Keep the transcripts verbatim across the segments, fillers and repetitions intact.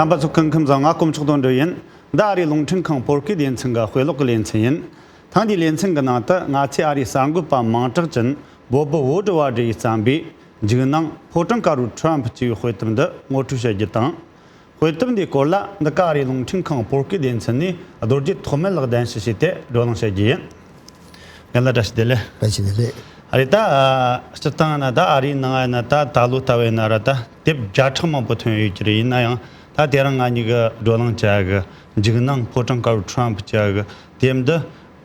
རྣམ་པ་ཚོ་སྐུ་ཁམས་བཟང་། ང་དཀོན་མཆོག་དོན་གྲུབ་ཡིན། འདི་ཨ་རིའི་རླུང་འཕྲིན་ཁང་བོད་སྐད་སྡེ་ཚན་གྱི་དཔེ་ཀློག་གི་ལེ་ཚན་ཡིན། ཐེངས་འདིའི་ལེ་ཚན་གྱི་ནང་དུ་ང་ཚོས་ཨ་རིའི་གསར་འགོད་པ་མིང་གྲགས་ཅན་བོབ་ཝོ་ཌི་ཝ་ཌི་ཡིས་བརྩམས་པའི་འཇིགས་སྣང་ཕོ་བྲང་དཀར་པོའི་ཁྲོམ་ཅེས་པའི་དཔེ་དེབ་འདི་ངོ་སྤྲོད་བྱ་རྒྱུ་དང་། དཔེ་དེབ་འདིའི་སྐོར་ལ་འདི་ག་ཨ་རིའི་རླུང་འཕྲིན་ཁང་བོད་སྐད་སྡེ་ཚན་ནས་རྡོ་རྗེ་ཐོགས་མེད་ལགས་གདན་ཞུ་བྱས་ཏེ་བགྲོ་གླེང་བྱ་རྒྱུ་ཡིན། རྒན་ལགས་བཀྲ་ཤིས་བདེ་ལེགས། བཀྲ་ཤིས་བདེ་ལེགས། ཨ་རེད། ད་ཨ་སྤྱིར་བཏང་ན་ད་ཨ་རིའི་ནང་ཡིན་ན་ད་ད་ལོ་ལྟ་བུ་ཡིན་ན་ར་ད་དེབ་བརྒྱ་ཕྲག་མང་པོ་ཐོན་ཡོད་ཀྱི་རེད། ཡིན་ན་ཡང་ད་དེ་རིང་ང་གཉིས་ཀྱིས་བགྲོ་གླེང་བྱ་གི་འཇིགས་སྣང་ཕོ་བྲང་དཀར་པོའི་ཁྲོམ་བྱ་གི་དེབ་འདི་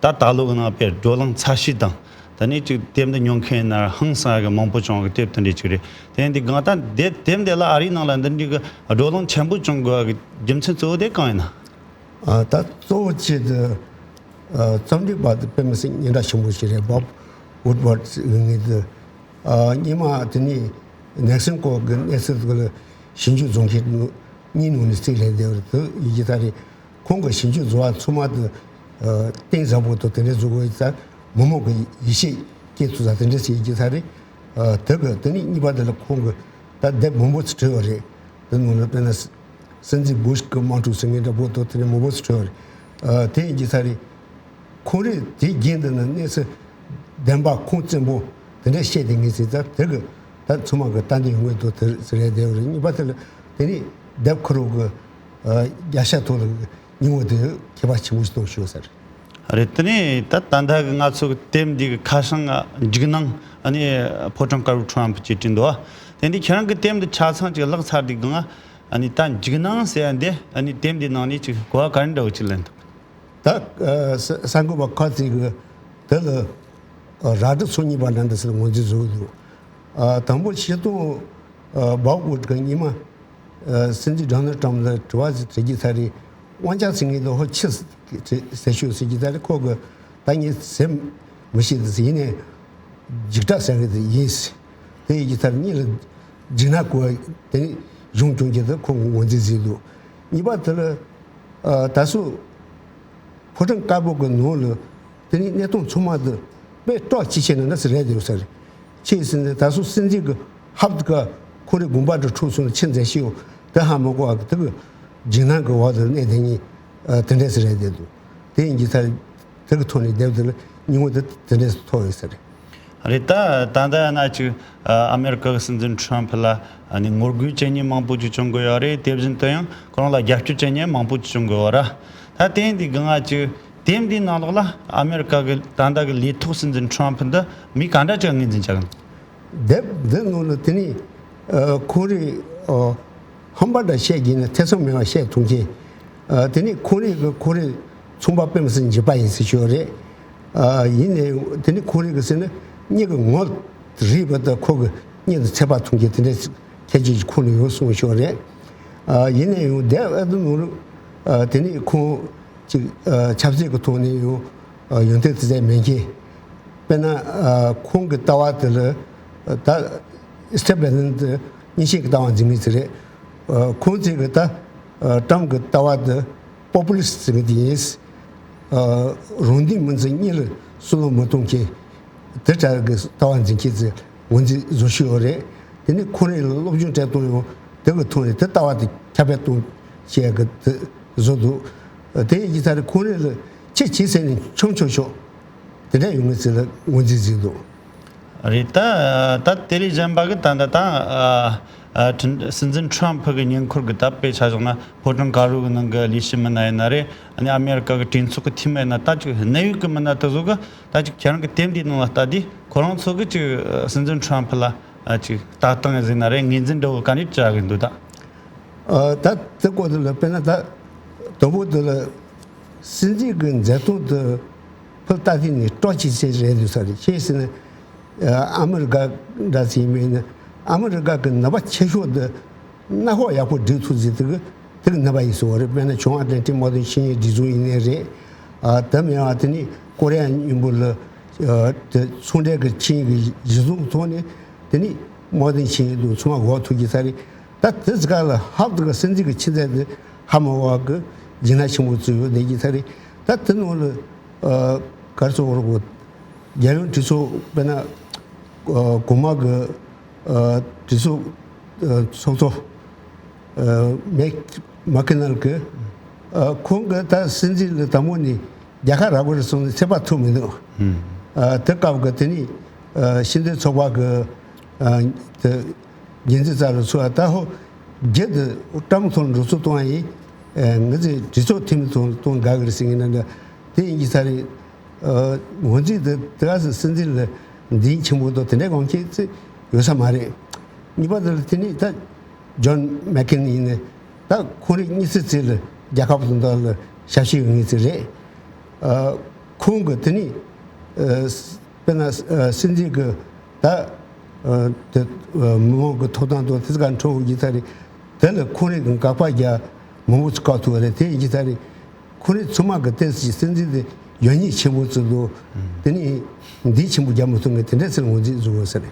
ད་ད་ལོ་གི་ནང་དཔེ་བགྲོ་གླེང་ཚ་ཤོས་དང་། ད་ནི་ཅིག་དེབ་འདི་ཉོ་མཁན་ཡིན་ན་ཧང་སང་གི་མང་པོ་བྱུང་གི་དེབ་དེ་འདྲ་ཅིག་རེད། དེ་ཡིན་དུས་གང་ལྟར་དེ་དེབ་འདི་ལ་ཨ་རིའི་ནང་ལ་འདི་འདྲའི་གི་བགྲོ་གླེང་ཆེན་པོ་བྱུང་དགོས་གི་རྒྱུ་མཚན་གཙོ་བོ་དེ་གང་ཡིན་ན། ཨ། ད་གཙོ་བོ་ཆེད་དུ་ཨ་རྩོམ་སྒྲིག་པ་དེ་དཔེ་མི་སྲིད་སྙན་གྲགས་ཆེན་པོ་ཞིག་རེད། བོབ་ཝུཌ་ཝར་ཌི་ངེས་དུ། ཨ། སྔོན་མ་དེ་ནས་ནེག་སོན་སྐོར་གྱི་གནས་ཚུལ་དེ་ལ་ཞིབ་འཇུག་བཟོ་མཁན་གཉིས་ནང་ནས་གཅིག་རེད། དེ་བར་དུ་ཡིན་གྱི་ད་རེད། ཁོང་གི་ཞིབ་འཇུག་བཟོ་བ་ཚང་མ་དེ་ཨ་གཏིང་ཟབ་པོ་དང་དེ་འདྲ་བཟོ་དགོས་ཡིན་ཙང་མི་མང་གི་ཡིད་ཆེས་སྐྱེས་ཐུབ་ས་དེ་འདྲ་ཞིག་ཡིན་གྱི་ད་རེད། ཨ། དེ་གི་དེ་ནས་གཉིས་པ་དེ་ལ་ཁོང་གི་ད་དེབ་མང་པོ་ཞིག་བྲིས་པ་རེད། དེ་ནང་ལ་དཔེར་ན་སྲིད་འཛིན་བུ་ཤི་གི་དམག་འཁྲུག་ཟེར་མཁན་འདྲ་པོ་དང་དེ་ནས་མང་པོ་ཞིག་བྲིས་པ་རེད། ཨ། དེ་ཡིན་གྱི་ས་རེད། ཁོང་རང་དེའི་རྒྱུན་དུ་ནི་གནས་ཚུལ་བདེན་པ་ཁུངས་བཙན་པོ་དེ་འདྲ་བཤད་དེ་ངེས་ཟིན་ཙང་དེ་གི་ད་ཚང་མ་གི་ལྟ་འདི་ཡོང་གི་འདུག་དེ་ཟེར་རེད། དེ་རེད། གཉིས་པ་དེ་ལ་དེ་ནས་དེབ་ཁུར་རོགས་གི་ཨ་རྒྱ་ཤ་ཐོག་ལ་སྙིང་བོ་དེ་ཁྱད་པར་ཆེན་པོ་ཞིག་གཏོང་ཤོག་ཟེར། རེད། དེ་ནས་ད་ད་ལྟ་གི་ང་ཚོ་གི་དེབ་འདི་གི་ཁ་བྱང་ང་འཇིགས་སྣང་ཨ་ནི་ཕོ་བྲང་དཀར་པོའི་ཁྲོམ་ཅེས་བྲིས་འདུག་དེ་འདི་ཁྱེད་རང་གི་དེབ་འདི་ཆ་ཚང་ཅིག་ཀློག་ཚར་དུས་གང་ཨ་ནི་ད་འཇིགས་སྣང་ཟེར་ཡ་འདི་ཨ་ནི་དེབ་འདི་ནང་ནས་ཅིག་གོ་བ་ག་རེ་འདྲ་བོ་ཅིག་ལེན་ཐུབ། ད་ཨ་ས་གསར་འགོད་པ་ཁ་ཅིག་གིས་དེ་ལ་ཨ་ར་སྤྲོད་ཚོགས་གཉིས་པ་འདྲ་འདྲ་ཟེར་ངོས་འཛིན་བཟོས་འདུག་ཨ། དང་པོ་ཆེད་དུ་ཨ་བོབ་ཝུཌ་གི་སྔོན་མ་ཨ་སྲིད་འཛིན་ཌོ་ནལ་ཊམ་ལ་དྲི་བ་ཞིག་དྲི་རྒྱུ་ད་རེད། དབང་ཆ་ཟིན་ངེས་ལ་ཧོ་ཆི་ཟེར་ཤོག་ཟེར་རྒྱུ་ད་རེད། ཁོ་གི་ད་ངས་ཟེར་མི་ཤེས་ཟེར། ཡིན་ནའི་འཇིགས་སྐྲག་ཟེར་གི་ཡིན་ཟེར། དེ་ཡིན་གྱི་ད་རེད། གཉིས་ལ་འཇིགས་སྣང་སྐོར་དེ་ནས་གཞུང་སྐྱོང་རྒྱུ་དེ་ཁོ་ངོས་འཛིན་ཟིན་འདུག་གཉིས་པ་དེ་ལ་ཨ་ད་སུ་ཕོ་བྲང་དཀར་པོ་གི་ནང་ལ་དེ་ནས་གནས་སྟངས་ཚང་མ་དེ་དཔེ་སྐྲག་ཅི་བྱས་ན་འདྲ་ཟེར་རེད་འདུག་ཟེར། ཅི་ཟེར་ན་ད་སུ་སྲིད་འཛིན་གི་ཧབ་ཀ་ཁོ་རེ་དགོན་པ་དུ་འཁྲུག་སོང་ན་ཆི་མཛད་ཤེས་ཡོད་དེ་ཧ་མ་གོ་བ་གི་དེ་གི་འཇིགས་སྣང་གི་འོག་ཏུ་གནས་དེ་ཉིད་ཨ་དེ་འདྲ་ཟེར་རེད་འདུག་དེ་ཡིན་གྱི་ད་དེ་གི་ཐོག་ནས་དེབ་དེ་ལ་སྙིང་བོ་དེ་དེ་འདྲ་ཐོག་ཡོད་ཟེར། རེད། ད་ད་ལྟ་ཡང་ན་ཅིག་ཨ་ཨ་མེ་རི་ཀ་གི་སྲིད་འཛིན་ཊམ་ཕ་ལ་ཨ་ནི་ངོ་རྒོལ་བྱེད་མཁན་མང་པོ་ཅིག་བྱུང་གི་ཡོད་རེད། དེ་བཞིན་དུ་ཡང་ཁོ་རང་ལ་རྒྱབ་སྐྱོར་བྱེད་མཁན་མང་པོ་ཅིག་བྱུང་གི་ཡོད་ར། ད་དེ་འདི་གང་ང་ཅིག་དེབ་འདིའི་ནང་ལོགས་ལ་ཨ་མེ་རི་ཀ་གི་ད་ལྟ་གི་ལས་ཐོག་སྲིད་འཛིན་ཊམ་ཕ་འདི་མི་ག་འདྲ་ཅིག་ངོས་འཛིན་བྱ་གི་འདུག་དེབ་འདི་ནང་ལ་དེ་ནི་ཨ་ཁོང་རེ་ཨ་ཧམ་པ་འདྲ་བཤད་ཀྱིན་ན་ཐེ་ཚོམ་མེད་པར་བཤད་ཐུབ་མཁན། ཨ་དེ་ནི་ཁོང་རེ་གི་ཁོང་རེ་ཚོང་པ་དཔེ་མི་སྲིད་འཇིགས་པ་ཡིན་ཟེར་ཞུ་བ་རེད། ཨ་ཡིན་ནའི་དེ་ནི་ཁོང་རེ་གི་ཟེར་ན་སྙིང་གི་ངོ་རིས་པ་དང་ཁོ་གི་སྙིང་དུ་ཚད་པ་ཐུབ་མཁན་དེ་འདྲ་ཁྱད་ཆོས་ཀྱི་ཁོང་ནས་ཡོད་གསུངས་ཞུ་བ་རེད། ཨ་ཡིན་ནའི་ཡང་དེབ་ཨ་དུ་ནོར་ཨ་དེ་ནི་ཁོང་ཅིག་ཨ་ཆབ་སྲིད་ཀྱི་ཐོག་ནས་ཡང་ཨ་ཡོན་ཏན་དེ་ཚད་མེད་མཁན། དཔེར་ན་ཨ་ཁོང་གི་ལྟ་བ་དེ་ལ་ད་ཨི་སི་ཊེབ་ལི་མེན་ཊི་དེ་མཉེན་ཆས་ཀྱི་ལྟ་བ་འཛིན་མཁན་ཅིག་རེད། ཨ་ཁོང་ཚོས་གི་ད་ཨ་ཊམ་གི་ལྟ་བ་དེ་པོ་པུ་ལི་སི་ཊི་ཟེར་གི་དེ་ཡིན། ཨ་རང་འདུན་མི་ཚོའི་སྙིང་ལ་བསམ་བློ་མི་གཏོང་མཁན་དེ་འདྲ་གི་ལྟ་བ་འཛིན་མཁན་ཚོས་ངོས་འཛིན་བཟོ་ཤེས་ཡོད་རེད། དེ་ནས་ཁོང་རང་ལ་སློབ་སྦྱོང་སྤྲད་གཏོང་ཡོང་དེ་གི་ཐོག་ནས་དེ་ལྟ་བ་དེ་ཁྱབ་སྤེལ་གཏོང་བྱེད་ཡག་གི་དེ་བཟོ་འདུག་དེ་ཡིན་གྱི་ད་རེས་ཁོང་རང་ལ་ཁྱེད་ཇི་སྲིད་ནས་མཆོང་མཆོང་ཤོག་དེ་འདྲ་ཡོང་མི་ཚོ་ལ་ངོས་འཛིན་བཟོས་འདུག་རེད། ད་ད་དེ་ལས་གཞན་པ་གི་ད་ད་ད་ཨ་ཨ་ཁྲིན་སྲིད་འཛིན་ཁྲོམ་ཕུ་གི་ཉེ་འཁོར་གི་ད་དཔེ་ཆ་བཞག་ན་ཕོ་བྲང་དཀར་པོ་གི་ནང་གི་ལས་བྱེད་མི་སྣ་ཡིན་ན་རེད། ཨ་ནི་ཨ་མེ་རི་ཀ་གི་གྲོས་ཚོགས་གི་འཐུས་མི་ཡིན་ན་ད་ཅིག་གནད་ཡོད་གི་མི་སྣ་དེ་ཚོ་གི་ད་ཅིག་ཁྱེད་རང་གི་དེབ་འདིའི་ནང་ལ་ལྟ་དུས་ཁོ་རང་ཚོ་གི་ཅིག་སྲིད་འཛིན་ཁྲོམ་ཕུ་ལ་ཨ་ཅིག་ལྟ་སྟངས་ཡིན་ན་རེད། ངོས་འཛིན་འདྲ་བོ་ག་འདྲ་བྱ་གི་འདུག་ད། ཨ་ད་དེ་སྐོར་དེ་ལ་དཔེར་ན་ད་དང་པོ་དེ་ལ། སྲིད་འཛིན་གྱི་མཛད་སྟངས་དེ་ཕུ་ལྟ་དུས་ནས་སྐྲག་ཅིག་ཅིག་རེད་འདུག་ས་རེད། ཅི་ཟེར་ན་ཨ་མི་རི་ཀ་འདྲ་ཟིག་མིན་ན་ཨ་མི་རི་ཀ་གི་ནུས་པ་ཆེ་ཤོས་དེ་མནའ་ཁོག་ཡག་པོ་སྒྲིག་ཐུབ་ཟིག་དེ་གི་དེ་གི་ནུས་པ་ཡིན་ཟེར་བ་རེད། དཔེར་ན་བྱང་ཨ་ཏི་ལན་ཏིག་དམག་དོན་ཆིངས་ཡིག་སྒྲིག་འཛུགས་ཡིན་ནའི་རེད། ཨ་དེ་མིན་ཨ་དེ་ནི་ཀོ་རི་ཡ་མཉམ་པོ་ལ་ཨ་དེ་ཚོང་འབྲེལ་གྱི་ཆིངས་ཡིག་གི་གཞི་བཟུང་གི་ཐོག་ནས་དེ་ནི་དམག་དོན་ཆིངས་ཡིག་དང་ཚང་མ་འགོག་ཐུབ་ཀྱི་ས་རེད། ད་དེ་ཟི་ག་ལ་ཧབ་དེ་ག་སྲིད་འཛིན་གྱི་ཆི་ཚད་དེ་ཧ་མ་བ་གི་སྦྱིན་ན་ཆེན་པོ་བརྩི་ཡོད་བསྡད་ཀྱི་ས་རེད། ད་དེ་ནང་ལ་ཨ་གར་སོ་བར་གོ་རྒྱལ་ཡོངས་གྲོས་ཚོགས་དཔེར་ན་ཨ་གོང་མ་གི་ཨ་གྲོས་ཚོགས་ཨ་ཚོགས་གཙོ་ཨ་མེག་ མ་ཁི་ནལ་གི་ཨ་ཁོང་གི་ད་སྲིད་འཛིན་ལ་དང་པོ་ནས་རྒྱལ་ཁ་རག་གི་རེད་གསུངས་ནས་ཚོད་དཔག་ཐུབ་མི་འདུག་ཨ་དེ་སྐབས་གི་དེ་ནས་ཨ་ཤེས་ལྡན་ཚོགས་པ་གི་ཨ་དེ་འགན་འཛིན་རྩ་ལ་ཚུད་པ་ད་ཧོ་རྒྱལ་དུ་ཀྲམ་ཐོག་འགྲོ་སོང་གཏོང་བ་ཡིན། ཨ་ང་ཚོས་གྲོས་ཚོགས་འཐུས་མི་ཚོ་གཏོང་དགའ་གི་རེད་ཟེར་ངེས་ན་འདྲ་དེ་ཡིན་གྱི་ས་རེད། ཨ་ངོས་འཛིན་དེ་དེ་ག་སྲིད་འཛིན་ལ་འདིའི་ཆེན་པོ་དང་དེ་འདྲའི་དགོངས་འཆར་ཅི་ཡོད་ས་མ་རེད། གཉིས་པ་དེ་ལ་དེ་ནས་ད་ཇོན་མེག་ཁེན་ཡིན་ནས་ད་ཁོང་རང་གཉིས་ཚེ་ཚེ་ལ་རྒྱལ་ཁབ་དང་དག་ལ་ཞབས་ཕྱི་ཡོད་ངེས་ཚེ་རེད། ཨ་ཁོང་གི་དེ་ནས་ཨ་དཔེར་ན་ཨ་སྲིད་འཛིན་གི་ད་ཨ་དེ་ཨ་མི་མང་གི་ཐོབ་ཐང་དང་དེ་ཚོ་ག་འཕྲོ་འོང་གི་ཚ་རེད། དེ་ལ་ཁོང་རང་གི་འགག་པ་རྒྱག་མང་པོ་ཚོ་བཀག་ཐུབ་པ་རེད། དེ་ཡིན་གྱི་ཚ་རེད། ཁོ་རང་ཚང་མ་གི་ཏོག་ཙམ་སྲིད་འཛིན་དེ་ཡོད་ཉེས་ཆེན་པོ་བརྩི་འདུག་དེ་ནས་འདི་ཆེན་པོ་རྒྱབ་མི་ཐུབ་ངེས་དེ་འདྲ་ཟེར་ངོས་འཛིན་བཟོ་དགོས་ཟེར།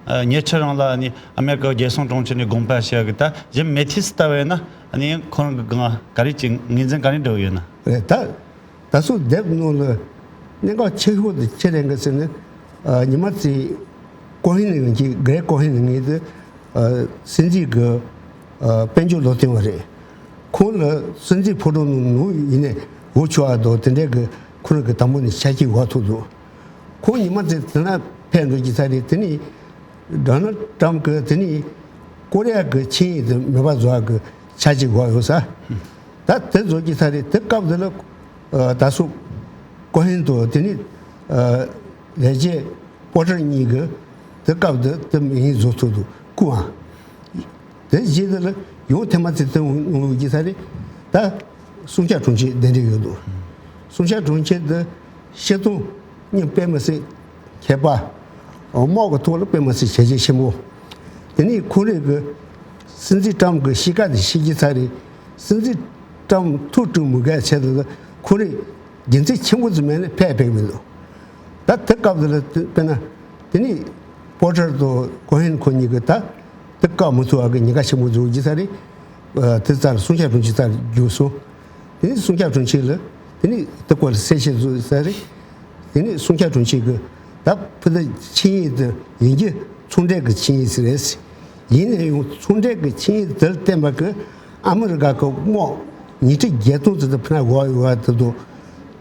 ཨ་ཉེ་ཆར་རང་ལ་ནི་ཨ་མེ་རི་ཀ་རྒྱལ་སྲུང་དྲུང་ཆེ་ནས་དགོངས་པ་བཞེས་གི་ད་གཞི་མེ་ཐིས་ལྟ་བས་ན་ནི་ཁོ་རང་གི་སྒང་ག་རེ་ཅིག་ངོས་འཛིན་ག་རེ་འགྲོ་ཡོད་ན། རེད་ད། ད་སོ་དེབ་ནང་ལ་གནད་འགག་ཆེ་ཤོས་དེ་ཆེ་རེད་འགའ་ཟེར་ན། ཨ་ཉི་མ་ཚེ་ཀོ་ཧན་ཡང་གི་གྷི་རེག་ཀོ་ཧན་ངེས་དེ། ཨ་སྲིད་འཛིན་གི་ཨ་དཔལ་འབྱོར་བློ་མཐུན་བ་རེད། ཁོང་ལ་སྲིད་འཛིན་ཕོ་བྲང་ནང་ནུ་ཡིན་ནས་འུ་ཆོ་ཨ་དོ་དེ་འདྲས་གི་ཁོ་རང་གི་དང་པོ་ནས་ཆ་རྐྱེན་འོག་ཐུག་འདུག་ཁོང་ཉི་མ་ཚེ་དེ་ན་ཕེབས་འགྲོ་གི་ས་རེད། དེ་ནས་ཌོ་ནལ་ཊམ་གི་དེ་ནས་ཀོ་རི་ཡ་གི་ཆིངས་ཡིག་དེ་མེད་པ་བཟོ་བ་གི་ཆ་རྐྱེན་འོག་ཡོད་ས། ད་དེ་བཟོ་གི་ས་རེད། དེ་སྐབས་དེ་ལ་ཨ་ད་སོ་ཀོ་ཧན་དང་དེ་ནས་ཨ་ལས་བྱེད་པོ་ཊར་གཉིས་ཀྱིས་དེ་སྐབས་དེ་དེ་མིང་བཟོ་ཐུབ་འདུག་སྐུའང་། དེ་རྗེས་དེ་ལ་ཡང་ཐེངས་མ་ཚིག་དེ་འོང་གི་ས་རེད། ད་སྲུང་སྐྱོབ་དྲུང་ཆེ་གདན་འདྲེན་ཡོད་འདུག་སྲུང་སྐྱོབ་དྲུང་ཆེ་དེ་སྤྱིར་བཏང་མི་དཔེ་མི་སྲིད་མཁས་པ། དམག་གི་ཐོག་ལ་དཔེ་མི་སྲིད་བྱས་རྗེས་ཆེན་པོ། དེ་ནས་ཁོ་རང་གི་སྲིད་འཛིན་ཊམ་གི་གཤིས་ཀ་དེ་ཤེས་ཀྱི་ཚར་རེད། སྲིད་འཛིན་ཊམ་ཐུགས་དཀྲུག་མི་དགའ་ཆེད་དུ་ཁོ་རང་དགེ་མཚན་ཆེན་པོ་ཙམ་མེད་ན་ཕེབས་ཕེབས་མི་འདུག་ད་དེ་སྐབས་དེ་ལ་དཔེར་ན་དེ་ནས་པོ་ཊར་དང་ཀོ་ཧན་ཁོ་གཉིས་ཀྱིས་ད་དེ་བཀག་མི་ཐུབ་པ་གི་ཉེན་ཁ་ཆེན་པོ་བཟོ་གི་ཚར་རེད། དེ་ཙར་སྲུང་སྐྱོབ་དྲུང་ཆེ་ཙར་བརྒྱུགས་སོང་། དེ་ནས་སྲུང་སྐྱོབ་དྲུང་ཆེ་ལ་དེ་ནས་དེ་སྐོར་ལ་གསལ་བཤད་བཟོས་ཚར་རེད། དེ་ནས་སྲུང་སྐྱོབ་དྲུང་ཆེ་གིས་ད་ཕུ་ད་ཆིངས་ཡིག་དེ་ཡིན་གྱི་ཚོང་འབྲེལ་གྱི་ཆིངས་ཡིག་ཟེར་རེད། ཡིན་ན་ཡང་ཚོང་འབྲེལ་གྱི་ཆིངས་ཡིག་དེ་ལ་བརྟེན་པ་གི་ཨ་མི་རི་ཀ་གི་དམག་ཉིས་ཁྲི་བརྒྱད་སྟོང་ཙམ་དེ་ཕུ་ན་འོག་ཡོད་པ་དེ་དང་།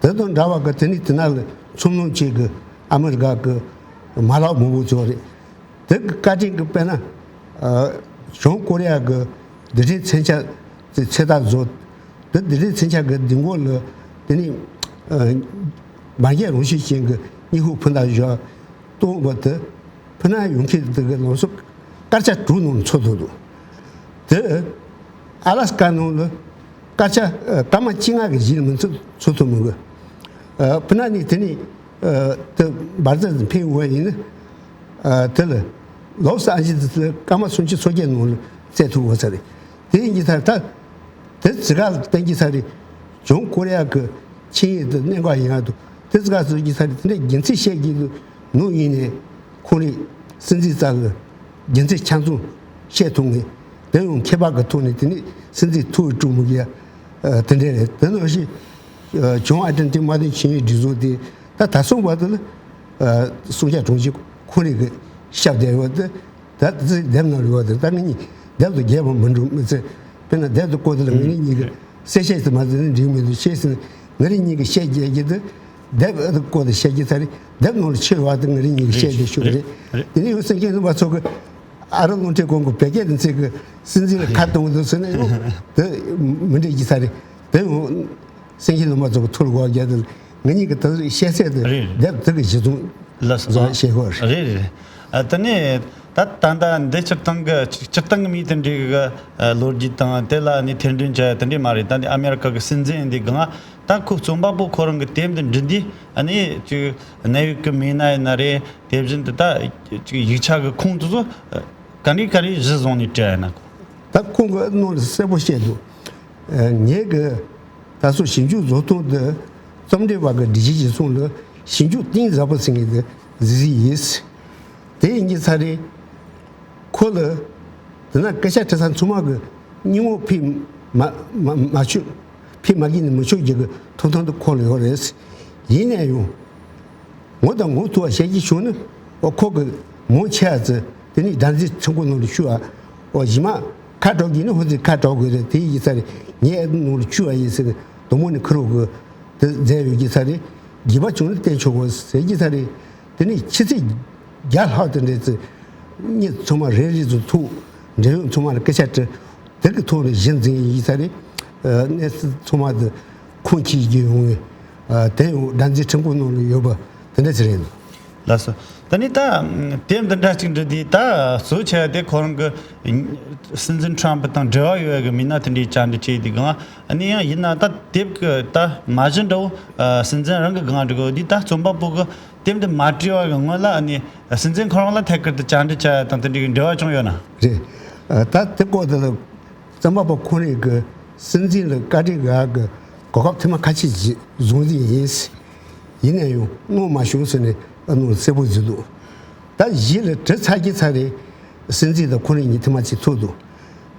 དེ་དང་འདྲ་བ་གི་དེ་ནས་དེ་ན་ལ་ཚོང་ལམ་ཆེད་གི་ཨ་མི་རི་ཀ་གི་མ་ལག་མང་པོ་ཚོ་རེད། དེ་གི་བཀའ་དྲིན་གྱིས་དཔེར་ན། ཨ་བྱང་ཀོ་རི་ཡ་གི་རྡུལ་ཕྲན་མཚོན་ཆ་དེ་ཚོད་ལྟ་བཟོ། དེ་རྡུལ་ཕྲན་མཚོན་ཆ་གི་རྡུལ་མགོ་ལ་དེ་ནས་ཨ་འབར་གས་རང་བཞིན་ཅན་གྱི་གཉིད་ཁུག་ཕུ་མདའ་བཞག་གཏོང་བ་དེ་ཕུ་ན་ཡོང་མཁན་དེ་གི་ལམ་སང་སྐར་ཆ་དྲུག་ནང་འཚོལ་ཐུབ་འདུག་དེ་ཨ་ལ་སི་ཀ་ནང་ལ་སྐར་ཆ་ཨ་སྐར་མ་བཅོ་ལྔ་གི་གཞི་ལ་མི་འཚོལ་འཚོལ་ཐུབ་མི་དགོས། ཨ་ཕུ་ན་ནས་དེ་ནས། ཨ་དེ་འབར་རྫས་འཕེན་འོས་ཡིན་ན། ཨ་དེ་ལ་ལོ་སི་ཨན་ཇི་ལི་སི་ལ་སྐར་མ་སུམ་ཅུ་སོ་བརྒྱད་ནང་ལ་བཙལ་ཐུབ་འོས་ས་རེད། དེ་ཡིན་གྱི་ཚར་ད། དེ་ཙི་ག་ལ་བསྟན་གྱི་ཚར་རེད། བྱང་ཀོ་རི་ཡ་གི་ཆིངས་ཡིག་དེ་གནད་འགག་ཡིན་ཡ་དུ་དེ་ཙི་ག་བཟོ་གྱི་ཚར་རེད། དེ་འདྲའི་རྒྱུ་མཚན་བཤད་ཀྱི་འདུག་ནོ་ཡིན་ནས་ཁོང་རེད། སྲིད་འཛིན་རྩ་ལ་རྒྱུ་མཚན་ཆ་ཚང་བཤད་ཐུབ་ངེས། དེ་ཡང་མཁས་པ་གི་ཐོག་ནས་དེ་ནས་སྲིད་འཛིན་ཐུགས་དཀྲུག་མི་དགོས་ཡ། ཨ་དེ་འདྲ་རེད། དེ་ནང་བཞིན་ཨ་བྱང་ཨར་ཇེན་ཊིན་དམག་དོན་ཆིངས་ཡིག་སྒྲིག་འཛུགས་དེ་ད་ད་སོང་བར་དུ་ལ་ཨ་སྲུང་སྐྱོབ་དྲུང་ཆེ་ཁོ་རང་གི་ཞབས་བསྡད་ཡོད་དེ། ད་དེ་ཚོའི་དེབ་ནང་ལུས་པ་དེ་ད་ངེད་གཉིས་དེབ་དེ་རྒྱས་པ་མི་འགྲོ་མི་ཚེ། དཔེར་ན་དེབ་དེ་བཀོད་དེ་ལ་ངེད་གཉིས་ཀྱི་གསལ་བཤད་དེ་མ་ཟེར་ན་འགྲིག་མི་འདུག་བཤད་ཟིན་ངེད་གཉིས་ཀྱི་བཤད་རྒྱས་ཀྱི་དེ་དེབ་ཨ་དེ་བཀོད་དེ་བཤད་ཀྱི་ཚར་རེད། དེབ་ནང་ལ་ཆེ་བ་དེ་ངེད་གཉིས་ཀྱི་བཤད་རྒྱས་ཤོད་རེད། དེ་ནས་ཡང་སེང་གེ་ནུས་པ་ཚོ་གི་ཨ་རི་རླུང་འཕྲིན་ཁང་གི་བོད་སྐད་དེ་ཚིག་གི་སྲིད་འཛིན་ལ་ཁ་གཏོང་འདུག་ཟེར་ན་ཡང་དེ་མི་འགྲིག་གི་ས་རེད། དེ་ཡང་སེང་གེ་ནུས་པ་ཚོ་གི་ཐུགས་ལ་འགོག་རྒྱག་དེ་ངེད་གཉིས་ཀྱི་དེ་བཤད་ཚད་དེ་རེད། དེབ་དེ་གི་གཞི་བཟུང་ལ་བཟོ་བཤད་དགོས་རེད། རེད་རེད། ཨ་དེ་ནས་ད་ད་ལྟ་འདི་སྤྱིར་བཏང་གི་སྤྱིར་བཏང་གི་མི་དེ་འདྲའི་གི་ལོ་རྒྱུས་དང་དེ་ལ་ནི་ཐེར་འདོན་བྱ་ཡ་དེ་འདྲའི་མ་རེད། ད་འདི་ཨ་མེ་རི་ཀ་གི་སྲིད་འཛིན་འདི་གང་ད་ཁོ་རྩོམ་པ་པོ་ཁོ་རང་གི་དེབ་འདི་འབྲི་འདི་ཨ་ནི་ཅིག་གནད་ཡོད་གི་མི་སྣ་ཡིན་ན་རེད། དེ་བཞིན་དུ་ད་ཅིག་ཡིག་ཆ་གི་ཁུངས་དེ་ཚོ་ག་འདྲ་ག་རེ་གཞི་བཟུང་ནས་བྲིས་ཡིན་ན། ད་ཁོང་གི་ནང་ལ་གསལ་པོ་བཤད་འདུག་ངེད་ཀྱི་ད་གཟོད་ཞིབ་འཇུག་བཟོ་སྟངས་དེ་རྩོམ་སྒྲིག་པ་གི་སྒྲིག་གཞི་གཞིར་བཟུང་ལ་ཞིབ་འཇུག་གཏིང་ཟབ་པོ་ཟེར་མཁན་དེ་གཟིགས་གཟིགས་ཡིན། དེ་ཡིན་གྱི་ཚར་རེད། ཁོ་ལ་དེ་ན་སྐད་ཆ་དྲི་ས་ཚང་མ་གི་སྙིང་བོ་ཕི་མ་མ་མ་ཆོད། ཕི་མ་གི་ནི་མི་ཆོད་རྒྱུ་གི་ཐོབ་ཐང་དུ་ཁོ་ལ་ཡོད་རེད། ཡིན་ན་ཡང་ངོ་དང་ངོ་ཐུག་བ་བཤད་ཀྱི་བྱུང་ན་ཨོ་ཁོ་གི་མང་ཆེ་བ་ཚོ་དེ་ནི་སྒྲ་འཛིན་ཁྲིམས་ཁང་ནང་དུ་ཞུ་བ་ཨོ་གཞི་མ་ ཁ་གྲག་གི་ནི་ཧོ་ཙི་ཁ་གྲག་དགོས་རེད། དེ་ཡིན་ས་རེད། ངས་ཨེ་ནོར་བཅུ་བ་ཡིན་ཟེར་ནས་དོ་མོ་ནི་ཁུར་བོ་གི་དེ་མཛད་ཡོད་ཀྱི་ས་རེད། རྒྱུ་མ་བྱུང་ན་བསྟན་ཆོག་གོ་ཟེར་གྱི་ས་རེད། དེ་ནི་ཕྱི་ཚེས་བརྒྱ་ལྷག་དེ་འདྲས་ཚེ་གཉིས་ཚང་མ་རེ་རེ་ཚོ་ཐུག་འབྲེལ་ཡོད་ཚང་མ་ལ་སྐད་ཆ་དྲི། དེ་གི་ཐོག་ནས་གཞི་འཛིན་ཡིན་ས་རེད། གནས་ཚུལ་ཚང་མ་དེ་ཁུངས་སྐྱེལ་རྒྱུ་ཡོང་བའི་དེ་ཡང་སྒྲ་འཛིན་ཁྲིམས་ཁང་ནང་ལ་ཡོད་པ་དེ་འདྲས་ཚེ་རེད། ལགས་སོ། ད་ནི་ད་དེབ་འདི་འདྲ་གཅིག་འབྲི་དུས་ད་གཙོ་ཆེ་བ་དེ་ཁོ་རང་གི་སྲིད་འཛིན་ཁྲོམ་ཕུ་དང་འབྲེལ་བ་ཡོད་གི་མིན་ན་དེ་འདྲའི་བཅར་འདྲི་བྱས་དུས་གང་། ཨ་ནི་ཡང་ཡིན་ན་ད་དེབ་གི་ད་མ་གཞི་འདྲ་བོ་སྲིད་འཛིན་རང་གི་སྒང་འབྲི་གི་དུས་ད་རྩོམ་པ་པོ་གི་དེབ་འདི་མ་བྲིས་པ་གི་སྔོན་ལ་ཨ་ནི་སྲིད་འཛིན་ཁོ་རང་ལ་ཐད་ཀར་དུ་བཅར་འདྲི་བྱ་ཡ་དང་དེ་འདྲའི་འབྲེལ་བ་བྱུང་ཡོད་ན། རེད། ད་དེ་སྐོར་དེ་ལ་རྩོམ་པ་པོ་ཁོ་རང་གི་སྲིད་འཛིན་ལ་བཀའ་འདྲི་ག་གི་གོ་སྐབས་ཐེངས་མ་ཁ་ཤས་ཤིག་བཟུང་རྩིས་ཡིན། ཡིན་ན་ཡང་གནང་མ་བྱུང་ཟེར་ནས་ཨ་ནོར་གསལ་པོ་བཟོས་འདུག་ད་གཞི་ལ་དྲི་ཚར་གྱི་ཚར་རེད། སྲིད་འཛིན་དང་ཁོ་རང་གཉིས་ཐེངས་མ་གཅིག་ཐུག་འདུག་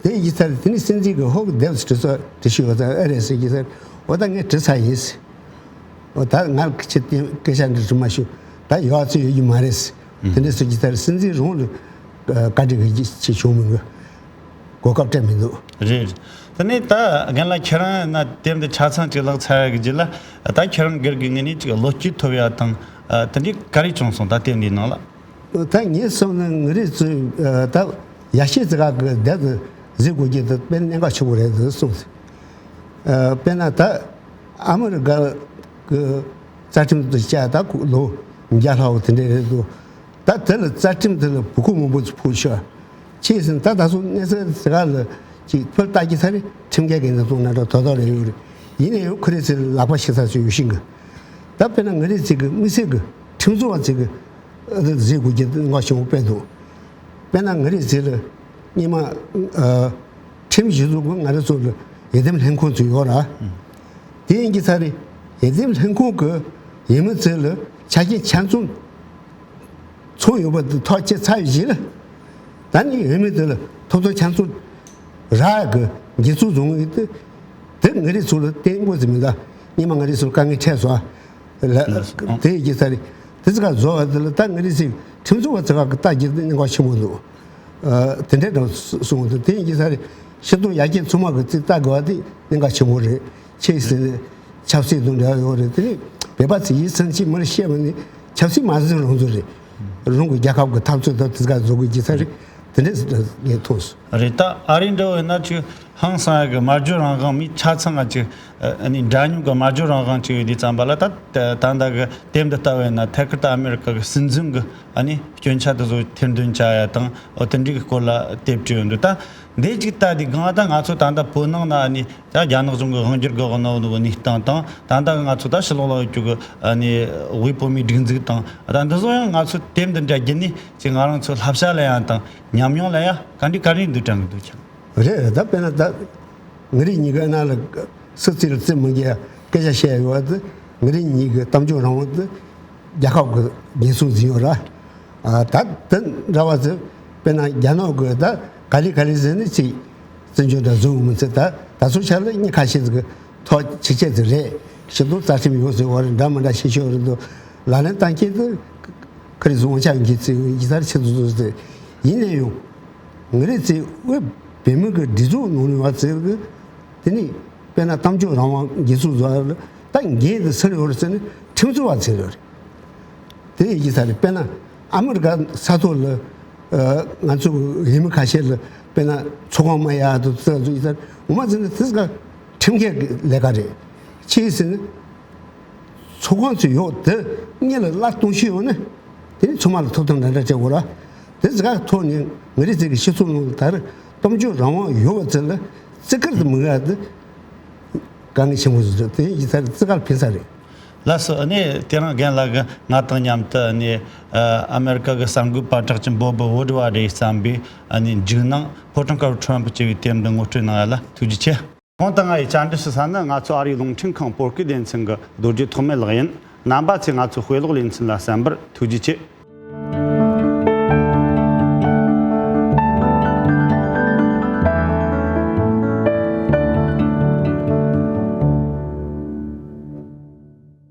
དེ་ཡིན་ཚར་དེ་ནི་སྲིད་འཛིན་གྱི་ཧོབ་དེབ་དྲི་ཚོ་དྲི་ཞུ་བ་ཚ་ཨེ་རེད་ཟེར་གྱི་ཚར། འོ་ད་ངས་དྲི་ཚར་ཡིན། འོ་ད་ང་ཁྱེད་དེ་སྐད་ཆ་འདི་དྲི་མ་ཞུ། ད་ཡོད་ཚོད་ཡོད་ཀྱི་མ་རེད། དེ་འདྲ་ཟེར་གྱི་ཚར་སྲིད་འཛིན་རང་ལ་བཀའ་འདྲི་གི་ཅི་བྱུང་མི་འདུག་གོ་སྐབས་སྤྲད་མི་འདུག་རེད། དེ་ནས་ད་རྒན་ལགས་ཁྱེད་རང་ན་དེབ་འདི་ཆ་ཚང་ཅིག་ལག་ཚར་ཡ་གི་རྗེས་ལ་ད་ཁྱེད་རང་སྒེར་གྱི་ངོས་ནས་ཅིག་བློ་སྐྱེད་ཐོབ་ཡ་དང་དེ་འདྲའི་ག་རེ་བྱུང་སོང་ད་དེབ་འདིའི་ནང་ལ། ད་ངས་བསམ་ན་ང་རང་ཚོས་ད་ཡ་ཤེས་ཙི་ག་གི་དེབ་འདི་གཟིགས་དགོས་ཀྱི་འདུག་དཔེ་གནད་འགག་ཆེན་པོ་རེད་འདུག་གསུངས་ཟིན། དཔེར་ན་ད་ཨ་མི་རི་ཀ་གི་རྩ་ཁྲིམས་དུ་བཅའ་ད་ལོ་བརྒྱ་ལྷག་དེ་འདྲ་རེད་འདུག་ད་དེ་ལ་རྩ་ཁྲིམས་དེ་ལ་བོད་ཁུངས་མང་པོ་ཕུལ་ཤག་ཅེས་ཟིན་ད་ད་སོ་གནས་ཚུལ་དེ་ག་ལ་ཅིག་ཕུལ་ལྟ་ཀྱི་ཚ་རེད། ཁྲིམས་འགལ་གྱི་གནས་སྟངས་ན་འདྲ་དོ་དོ་རེ་ཡོད་རེད། ཡིན་ན་ཡང་ཁོ་རེ་ཚོའི་ལག་པ་ཤི་ས་ཚོ་ཡོད་ཤིང་གི། ད་དཔེར་ན་ང་རེ་ཚོ་གི་དམིགས་བསལ་གི་ཁྲིམས་བཟོ་བ་ཚོ་གི་ཨ་ཟེར་དགོས་ཀྱི་ངོ་ཤེས་པོ་དཔེ་འདུག་དཔེར་ན་ང་རེ་ཚོ་ལ་སྔོན་མ་ཨ་ཁྲིམས་གཞི་བཟོ་གི་ང་རེ་ཚོ་ལ་འོས་འདེམས་ལྷན་ཁང་ཚོ་ཡོད་ར། དེ་ཡིན་གྱི་ཚ་རེད། འོས་འདེམས་ལྷན་ཁང་གི་འོས་མི་ཚོ་ལ་ཆ་རྐྱེན་ཆ་ཚང་ཚང་ཡོད་པ་དེ་ཐག་བཅད་ཚར་བའི་རྗེས་ལ། ད་ནི་འོས་མི་དེ་ལ་ཐོབ་ཐང་ཆ་ཚང་རག་གི་འགན་སྲུང་བཟུང་ཡོད་དེ། དེ་ང་རེ་ཚོ་ལ་བརྟན་པོ་ཟིན་མི་འདུག་སྔོན་མ་ང་རེ་ཚོ་དཀའ་ངལ་འཕྲད་སོང་། ལ་ལགས་སོ། དེ་ཡི་ས་རེད། དེ་ཚོ་ག་བཟོ་བ་དེ་ལ་ད་ང་རེ་ཚོའི་ཁྲིམས་བཟོ་བ་ཚོ་ག་གི་ལྟ་རྒྱུ་དེ་གནད་འགག་ཆེན་པོ་འདུག་དེ་འདྲའི་འདྲ་སོང་དུས་དེ་ཡི་ས་རེད། ཤེས་རྟོགས་ཡར་རྒྱས་ཚང་མ་གི་རྩིས་ལྟ་དགོས་པ་དེ་གནད་འགག་ཆེན་པོ་རེད། ཆེས་ཟིན་ཆབ་སྲིད་དང་འབྲེལ་བ་ཡོད་རེད། དེ་ནི་བོད་པ་ཚོས་ཡིད་ཚིམ་ཅིག་མར་བཤད་པ་ནི་ཆབ་སྲིད་མ་ཟིན་རང་བཟོ་རེད། རང་གི་རྒྱལ་ཁབ་ཀྱི་འཐབ་རྩོད་དང་དེ་ག་བཟོ་དགོས་ཀྱི་ས་རེད། དེ་འདྲས་ངས་མཐོང་སོང་། རེད། ད་ཨ་རི་འདྲ་བོ་ཡིན་ན་ཅིག་ཧང་སང་ཡ་གི་སྨྲ་བརྗོད་རང་དབང་མི་ཆ་ཚང་ང་ཅིག་ཨ་ནི་འདྲ་མཉམ་གི་སྨྲ་བརྗོད་རང་དབང་ཅིག་ཡོད་དུས་ཙམ་པ་ལ་ད་ད་ལྟ་གི་དེབ་འདི་ལྟ་བས་ན་ཐད་ཀར་དུ་ཨ་མེ་རི་ཀ་གི་སྲིད་འཛིན་གི་ཨ་ནི་སྐྱོན་ཆ་དེ་ཚོ་ཐེར་འདོན་བྱ་ཡ་དང་འོ་དེ་འདྲའི་གི་སྐོར་ལ་དེབ་བྲིས་ཡོད་འདུག་ད་འདི་ཅིག་ལྟ་དུས་གང་ད་ང་ཚོ་ད་ལྟ་བོད་ནང་ན་ཨ་ནི་ད་རྒྱ་ནག་གཞུང་གི་དབང་སྒྱུར་གི་གནས་བབ་གནས་སྟངས་དང་ད་ལྟ་ང་ཚོ་ད་ཕྱི་ལོགས་ལ་ཡོད་རྒྱུ་གི་ཨ་ནི་དབུས་བོད་མིའི་སྒྲིག་འཛུགས་དང་ད་འདི་ཚོ་ཡང་ང་ཚོ་དེབ་འདི་འདྲ་བརྒྱུད་ནས་ཅིག་ང་རང་ཚོ་བསླབ་བྱ་ལེན་ཡ་དང་ཉམས་མྱོང་ལེན་ཡ་ག་འདྲ་ག་རེ་འདུག་དྲན་གི་འདུག་ཀྱང་། རེད། ད་དཔེར་ན་ད་ང་རིགས་གཉིས་ཀ་ནང་ལ་སུ་རྩིས་ལ་རྩིས་མི་འགལ་སྐད་ཆ་བཤད་ཡོད་པ་དེ་ང་རིགས་གཉིས་ཀའི་གཏམ་བརྗོད་རང་དབང་དེ་རྒྱལ་ཁབ་ཀྱི་འགན་སྲུང་འཛིན་ཡོད་ར། ཨ་ད་དེ་འདྲ་བ་ཚོ་དཔེར་ན་རྒྱ་ནག་གི་ད་ག་ལེ་ག་ལེ་ཟེར་ནས་ཅིག་བཙན་བྱོལ་འདྲ་བཟོ་འོང་མི་ཚེ་ད་ད་ཚོ་ཆ་ལ་གཉིས་ཁ་ཤས་ཀྱི་ཐོག་ཆེ་ཆེ་ཚོ་རེད། ཤི་དུ་རྩ་ཁྲིམས་ཡོད་ཟེར་བ་རེད། འདྲ་མི་འདྲ་ཤེས་ཤོས་རེད་འདུག་ལག་ལེན་བསྟར་མཁན་དེ་ཁ་རི་བཟུང་བྱ་འགྱེད་ཚེ་ཡིན་ས་རེད། ཆེ་ཚོ་ཚོ་ཟེར་ཡིན་ན་ཡང་། ང་རེ་ཚོའི་དབུས་བོད་མི་གི་སྒྲིག་འཛུགས་ནང་ནས་བ་ཚོས་གི་དེ་ནི་དཔེར་ན་གཏམ་བརྗོད་རང་དབང་འགན་སྲུང་བཟོ་ལ་ད་འགན་དེ་སུར་ཡོད་རེད་ཟེར་ནས་ཁྲིམས་བཟོ་བ་ཚོས་ཡོད་རེད། དེ་ཡིན་ས་རེད། དཔེར་ན་ཨ་མི་རི་ཀ་ས་ཐོག་ལ་ང་ཚོ་གི་འོས་མི་ཁ་ཤས་ལ་དཔེར་ན་ཚོགས་ཁང་མ་ཡག་དུ་ཚོགས་ཚོགས་ཡིན་ས་རེད། ངོ་མ་ཚོས་ནི་དེ་ག་ཁྲིམས་འགལ་གི་ལས་ཀ་རེད། ཅི་ཟེར་ན། ཚོགས་ཁང་ཚོ་ཡོད་དེ་གཉིས་ལ་གླ་གཏོང་ཤེས་ཡོད་ན་དེ་ནི་ཚང་མ་ལ་ཐོབ་ཐང་འདྲ་འདྲ་བྱེད་དགོས་ར། དེ་ཟིག་ག་ཐོག་ནས་ང་རེ་ཚོ་གི་སྤྱི་ཚོགས་ནང་ལ་ད་རེས་གཏམ་བརྗོད་རང་དབང་ཡོད་པ་ཚོ་ལ་བརྩི་བཀུར་དུ་མི་དགའ་དེ་དཀའ་ངལ་ཆེན་པོ་ཟིག་རེད། དེ་ཡིན་ས་རེད། བརྩི་བཀུར་ཕན་ས་རེད། ལགས་སོ། ཨ་ནི་དེ་རིང་རྒན་ལགས་ཀྱིས་ང་དང་མཉམ་དུ་ཨ་ནི་ཨ་མེ་རི་ཀ་གི་གསར་འགོད་པ་གྲགས་ཅན་བོབ་ཝུ་ཌི་ཝར་ཌི་ཡིས་བརྩམས་པའི་ཨ་ནི་འཇིགས་སྣང་ཕོ་བྲང་དཀར་པོ་ཁྲོམ་དུ་བྱས་པའི་དེབ་འདི་ངོ་སྤྲོད་གནང་ཡ་ལ་ཐུགས་རྗེ་ཆེ། ཁོང་དང་ང་ཡི་བཅར་འདྲི་ཞུ་ས་ནི་ང་ཚོ་ཨ་རིའི་རླུང་འཕྲིན་ཁང་བོད་སྐད་སྡེ་ཚན་གྱི་རྡོ་རྗེ་ཐོགས་མེད་ལགས་ཡིན། རྣམ་པ་ཚོས་ང་ཚོའི་དཔེ་ཀློག་ལེ་ཚན་ལ་གསན་པར་ཐུགས་རྗེ་ཆེ།